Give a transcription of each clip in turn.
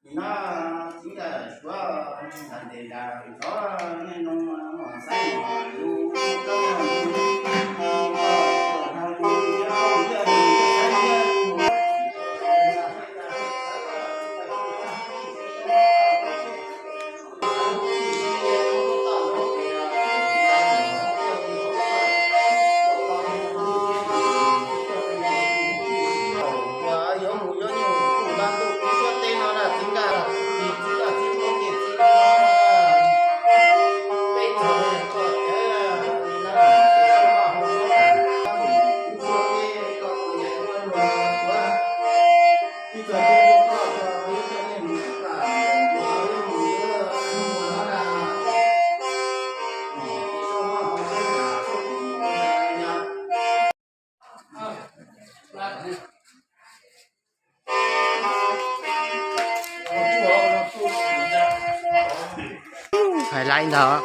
Nim no txiv ntawm suav ntas ntes ntas thov nej noo mom xaib mom lus, yuav mus yuav nyuj kuj nta ntuj kuj suab teb no na txiv nkaj, txiv nkaj txiv muaj ces txiv peb txog koj cawv li na, ib txog Hais laiv ntag.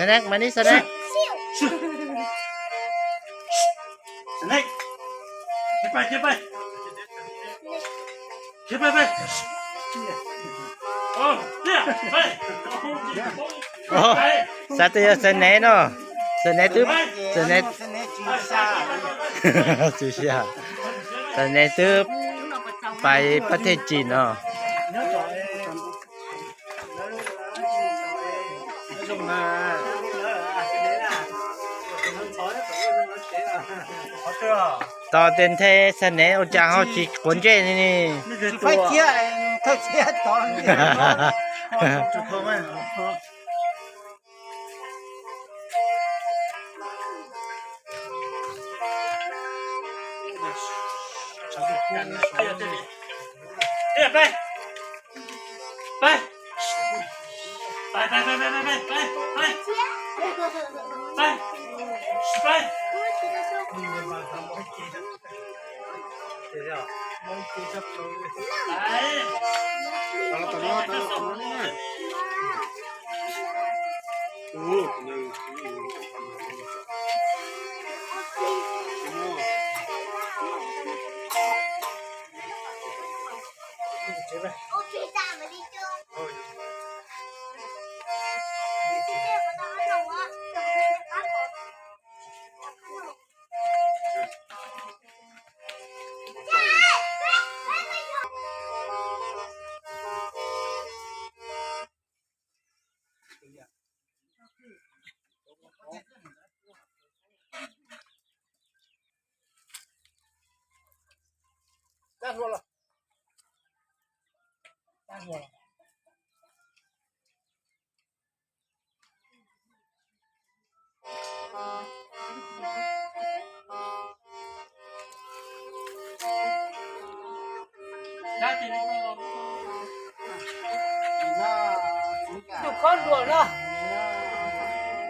Sa Neej, mas ni Sa Neej. Sa Neej. Xav tias yog Sa Neej no, Sa Neej twb, Sa Neej, tsis xav, Sa Neej twb pais pab thej tsim no. Tos tes nthe Sa Neej ua cas ho tsis quav ntsej li ne.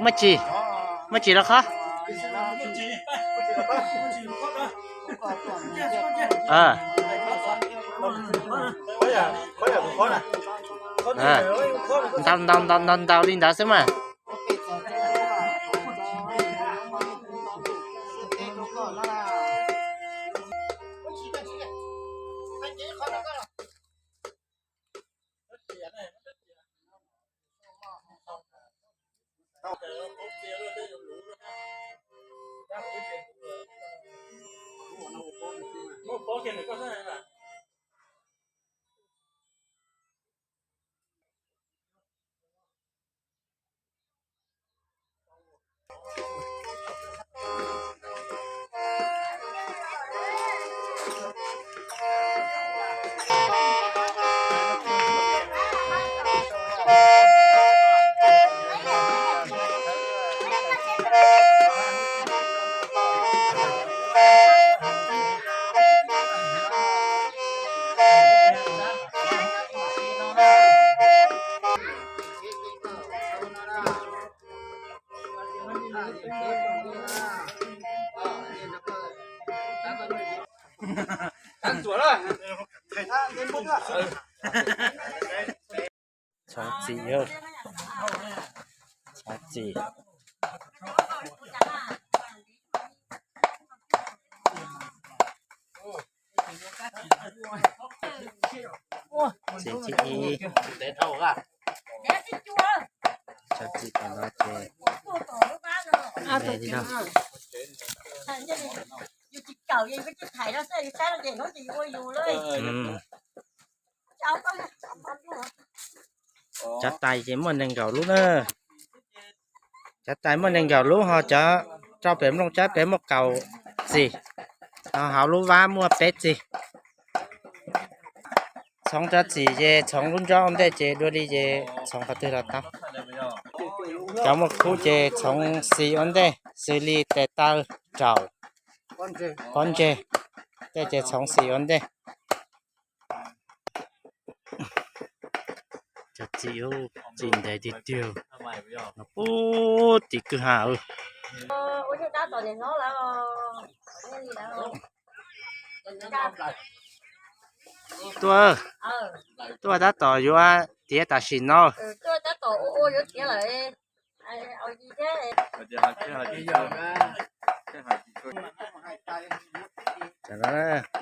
Muaj tsis, muaj tsis los khob. Ntaus ntaus ntaus ntaus ntaus li ntawd xwb mas. Txhoov txim, txhoov txim. Txhoov txim ib, txhoov txim tom no ces me li no. Cov tais ces muaj nees nkaum lub na. Cov tais muaj nees nkaum lub, ho cov rau pem nplooj tsawb pem muaj kaum txim, ho hauv lub vab muaj peb txim. Txhoov cov txim ces txhoov lub nrob ua ntej ces dua li ces txhoov qhov twg los tau. Cov muaj khub ces txhoov xis ua ntej, xws li tes taw, raum, pob ntseg, tej ces txhoov xis ua ntej. Cov txim, txim ntev tiag tiag, pub tim kwj ha. Tuaj, tuaj tab tom yuav tiav tam sim no.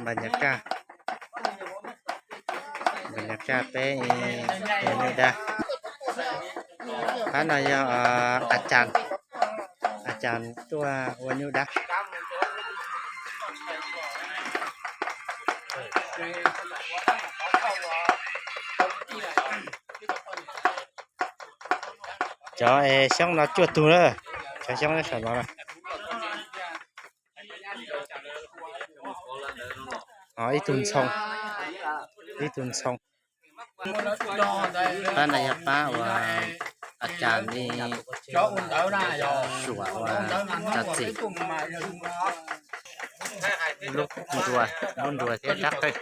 Npaj nyas kaj, npaj nyas kaj peb ua nyuj dab. Pab no yog a cas, a cas tuaj ua nyuj dab. Cov xyoob no cuaj tug na, cov xyoob saum no na. Ho ib tug ntxhoo, ib tug ntxhoo. Pab no yog pab uas a cas li suam uas cov txim, lub nruas, lub nruas thiab rab qeej.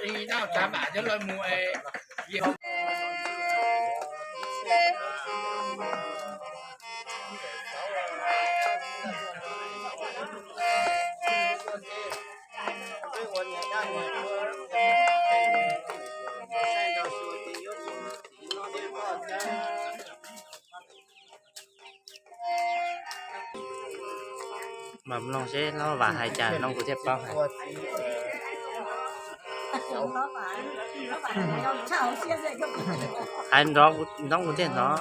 Mam mloog seb Hlob Vam hais cas no kuv thiaj paub hais. Hais nrov, nrov kuv thiaj hnov.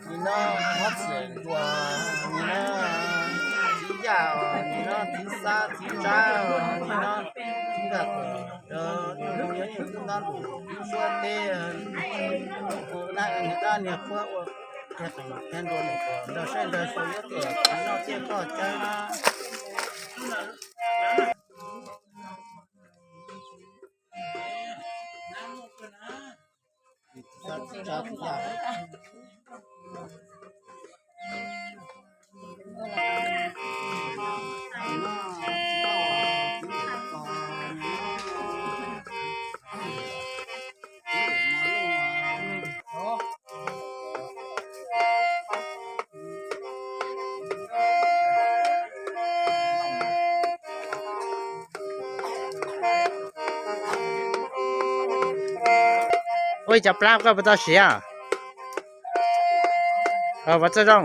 Nim no mob txwm dua, nim no txiv yaj, nim no Txiv Xab txiv Tsab, nim no nkag yog yus tub ntab lus suab teb, kuv dab niag dab niag qhuab ua kiag qees kiag ntua mus kom nrog saib nrog xyuas yuav tuaj noj tiaj koj cawb na. Ua ib co plab koj puas tau siav? Ua txoj zoo.